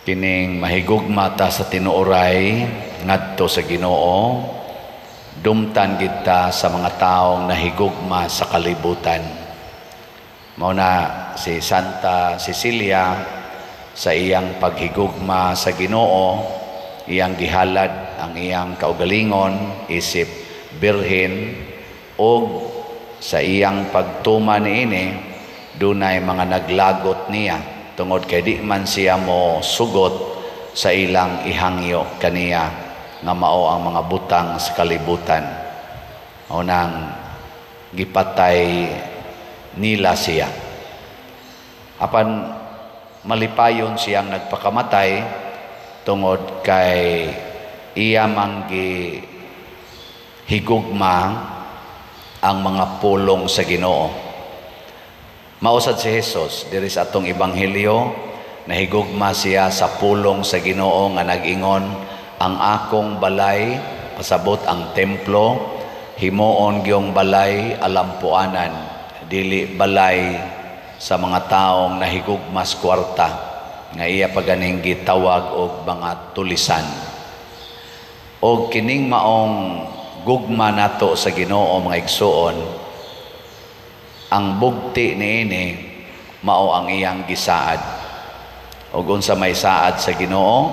Kining mahigugma ta sa tinuoray ngadto sa Ginoo, dumtan kita sa mga taong nahigugma sa kalibutan. Mao na si Santa Cecilia, sa iyang paghigugma sa Ginoo, iyang gihalad ang iyang kaugalingon isip birhen, ug sa iyang pagtuman niini dunay mga naglagot niya tungod kay di man siya mo sugot sa ilang ihangyo kaniya nga mao ang mga butang sa kalibutan. Mao nang gipatay nila siya. Apan malipayon siyang nagpakamatay tungod kay iya mang higugma ang mga pulong sa Ginoo. Mao sad si Jesus diri sa atong ebanghelyo, nahigugma siya sa pulong sa Ginoo nga nag-ingon, "Ang akong balay," pasabot ang templo, "himuon gyung balay alampuanan, dili balay sa mga taong nahigugmas kwarta," nga iya paganing gitawag og mga tulisan. Og kining maong gugma nato sa Ginoo, mga igsuon, ang bugti niini mao ang iyang gisaad. Og unsa may saad sa Ginoo?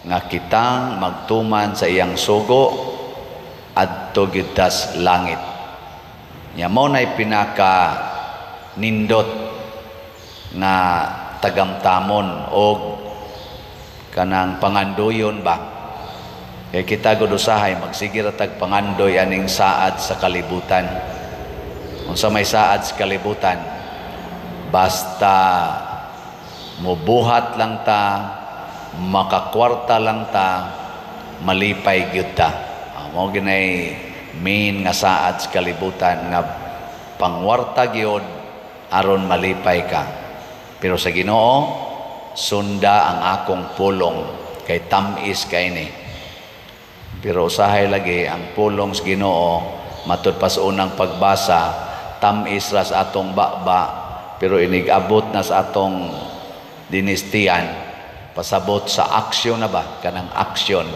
Nga kitang magtuman sa iyang sugo, adto gyud tas langit. Nya mao nay pinaka nindot nga tagamtamon og kanang pangandoyon ba. Kay kita gud usahay magsige ra tag pangandoy aning saad sa kalibutan. Unsa may saad sa kalibutan? Basta mubuhat lang ta, makakwarta lang ta, malipay gyud ta. Mao ginay main nga saad sa kalibutan, nga pangwarta gyud aron malipay ka. Pero sa Ginoo, "Sunda ang akong pulong kay tam-is kay ni." Pero usahay lagi ang pulong sa Ginoo, matud pa sa unang pagbasa, tam-is ra sa atong baba, pero inig-abot na sa atong dinistiyan, pasabot sa aksyon na ba, kanang aksyon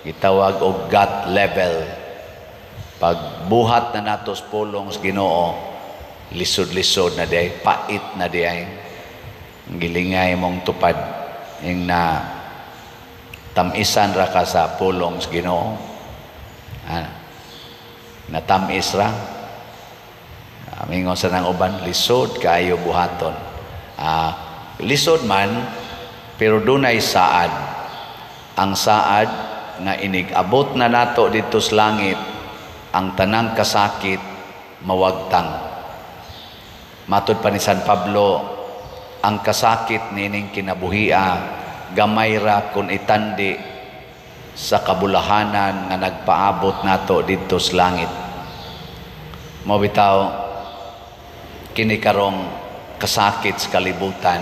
gitawag og gut level. Pagbuhat na nato sa pulong sa Ginoo, lisod-lisod na diay, pait na diay, gilingay mong tupad ing na tamisan ra ka sa pulong sa Ginoo. Natamis ra. Mingon sa nang uban, "Lisod kaayo buhaton." Lisod man, pero dunay saad. Ang saad nga inig-abot na nato dito sa langit, ang tanang kasakit mawagtang. Matud pa ni San Pablo, ang kasakit nining kinabuhia gamay ra kung itandi sa kabulahanan nga nagpaabot nato didto sa langit. Mao bitaw kini karong kasakit sa kalibutan,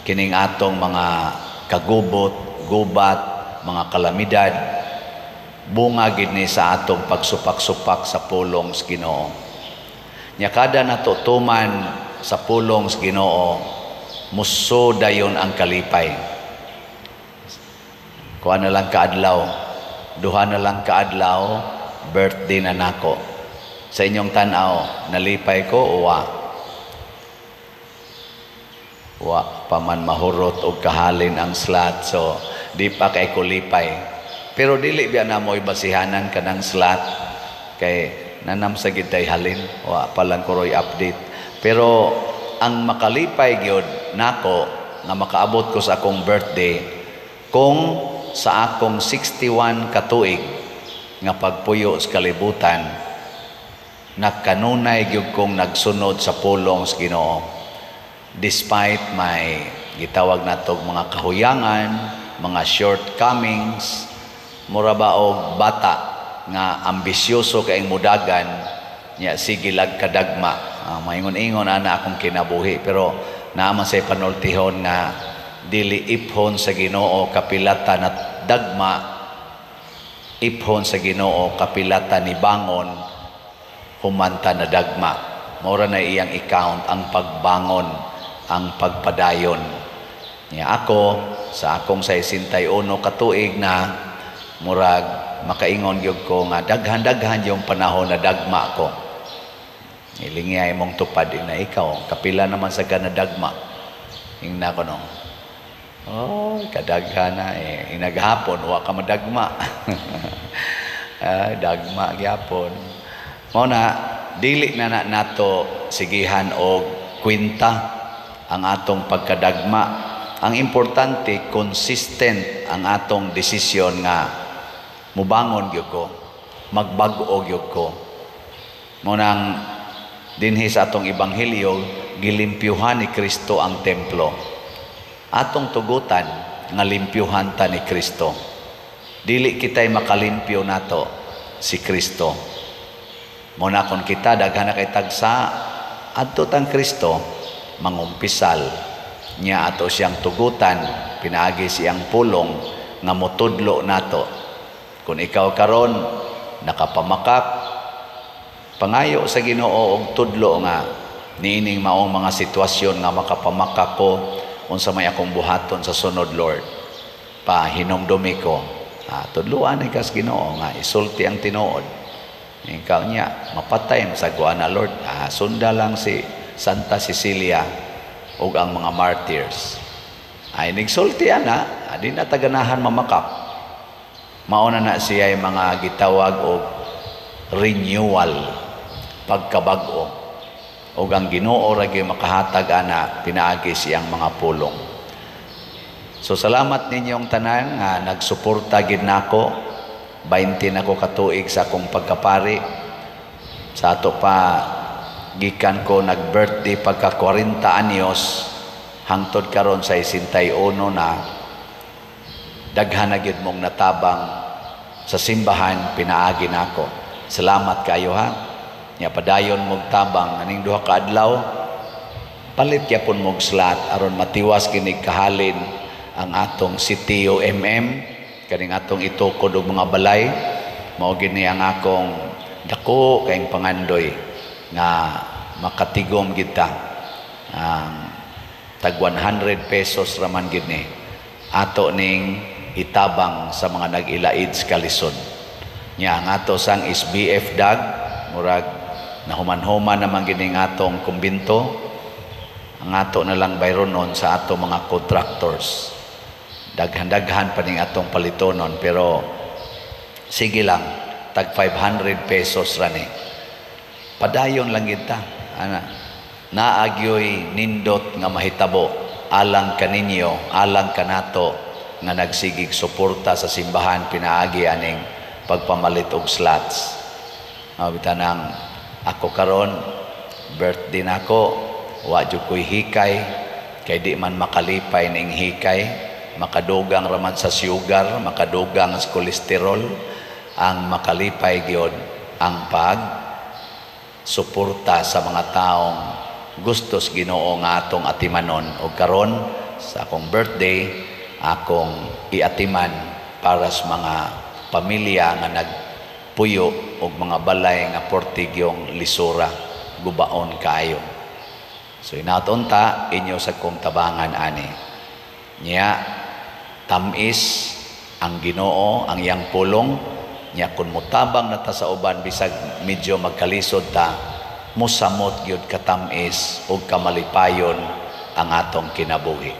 kining atong mga kagubot, gubat, mga kalamidad, bunga gid ni sa atong pagsupak-supak sa pulong sa Ginoo. Nya kada nato tuman sa pulong sa Ginoo, muso dayon ang kalipay. Kuha na lang kaadlaw, 2 na lang kaadlaw, birthday na nako. Sa inyong tan-aw, nalipay ko o wa? Wa pa man mahurot og kahalin ang slot, so di pa kay ko lipay. Pero dili biya na mo'y basihanan kanang slot kay nanam sa gid tay halin, wa pa lang ko update. Pero ang makalipay gyud nako nga makaabot ko sa akong birthday kung sa akong 61 katuig nga pagpuyo sa kalibutan, nakanunay gyud kong nagsunod sa pulong sa Ginoo despite my gitawag natog mga kahuyangan, mga shortcomings. Mura ba og bata nga ambisyoso kaayong mudagan nya sige lag kadagma. Maingon-ingon ana akong kinabuhi, pero naa man say panultihon nga dili iphon sa Ginoo kapilata na dagma, iphon sa Ginoo kapilata ni bangon humanta na dagma. Mora na iyang i-count ang pagbangon, ang pagpadayon. Niya ako Sa akong 61 ka tuig na, murag makaingon gyud ko nga daghan-daghan yung panahon na dagma ko. Ilingi mong tupad na ikaw, kapila naman sa ka na dagma. Ingna ko no. Oh, kadaghan na eh. Inaghapon, wa ka madagma. Ah, dagma gyapon. Mao na dili na na nato sigihan og kwenta ang atong pagkadagma. Ang importante, consistent ang atong desisyon nga mubangon gyud ko, magbag-o gyud ko. Mao nang dinhi sa atong ebanghelyo, gilimpyuhan ni Kristo ang templo. Atong tugutan nga limpyuhan ta ni Kristo. Dili kita'y makalimpyo nato, si Kristo. Mao na kon kita daghan na kay tagsa, adto tang Kristo mangumpisal niya, ato siyang tugutan pinaagi siyang pulong nga motudlo nato. Kung ikaw karon nakapamakak, pangayo sa Ginoo og tudlo nga niining maong mga sitwasyon nga makapamakak ko, unsa may akong buhaton sa sunod, Lord? Pahinumdumi ko. Ah, tudluan ni kas Ginoo nga isulti ang tinuod. Ikaw niya mapatay sa na, Lord. Ah, sunda lang si Santa Cecilia ug ang mga martyrs. Ay nigsulti ana, adi na taganahan mamakak. Mauna na siya yung mga gitawag og renewal, pagkabag-o. Ug ang Ginoo ra gyud makahatag ana pinaagi siyang mga pulong. So salamat ninyong tanan nga nagsuporta gid nako. 20 na ko katuig sa akong pagkapari. Sa ato pa, gikan ko nag-birthday pagka 40 anyos hangtod karon sa 61 na, daghan na gyud mong natabang sa simbahan pinaagi nako. Salamat kayo ha. Nya padayon mog tabang aning duha ka adlaw, palit gyapon mog slot aron matiwas kinig kahalin ang atong CTO MM kaning atong itukod og mga balay. Mao gini ang akong dako kayong pangandoy nga makatigom kita. Ang tag 100 pesos raman gid ni ato ning itabang sa mga nag-ilaid sa kalisod. Nya ang ato sang SBF dag, murag nahuman-human naman gini ang atong kumbinto. Ang ato na lang bayronon sa ato mga contractors. Daghan-daghan pa ning atong palitonon, pero sige lang, tag 500 pesos ra ni. Padayon lang kita ana, naagyoy nindot nga mahitabo alang kaninyo, alang kanato nga nagsigig suporta sa simbahan pinaagi aning pagpamalit og slots. Mao nang ako karon birthday nako, wa jud ko'y hikay kay di man makalipay ning hikay, makadugang raman sa sugar, makadugang sa kolesterol. Ang makalipay gyud ang pag suporta sa mga taong gustos Ginoo nga atong atimanon. Og karon sa akong birthday, akong iatiman para sa mga pamilya nga nagpuyo og mga balay nga portigyong lisura, gubaon kaayo. So inaton ta inyo sa kong tabangan ani. Nya tamis ang Ginoo ang iyang pulong. Nya kun motabang na ta sa uban, bisag medyo magkalisod ta, mosamot gyud katamis ug kamalipayon ang atong kinabuhi.